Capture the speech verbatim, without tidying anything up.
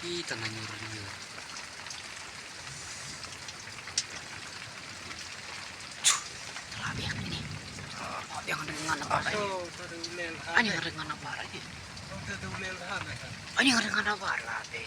Hi, tang ngan ngur ngur. Chuh, la biang ini. Oh, biang ring ngan apa lagi? Ani ring ngan apa lagi? Ani ring ngan apa lagi?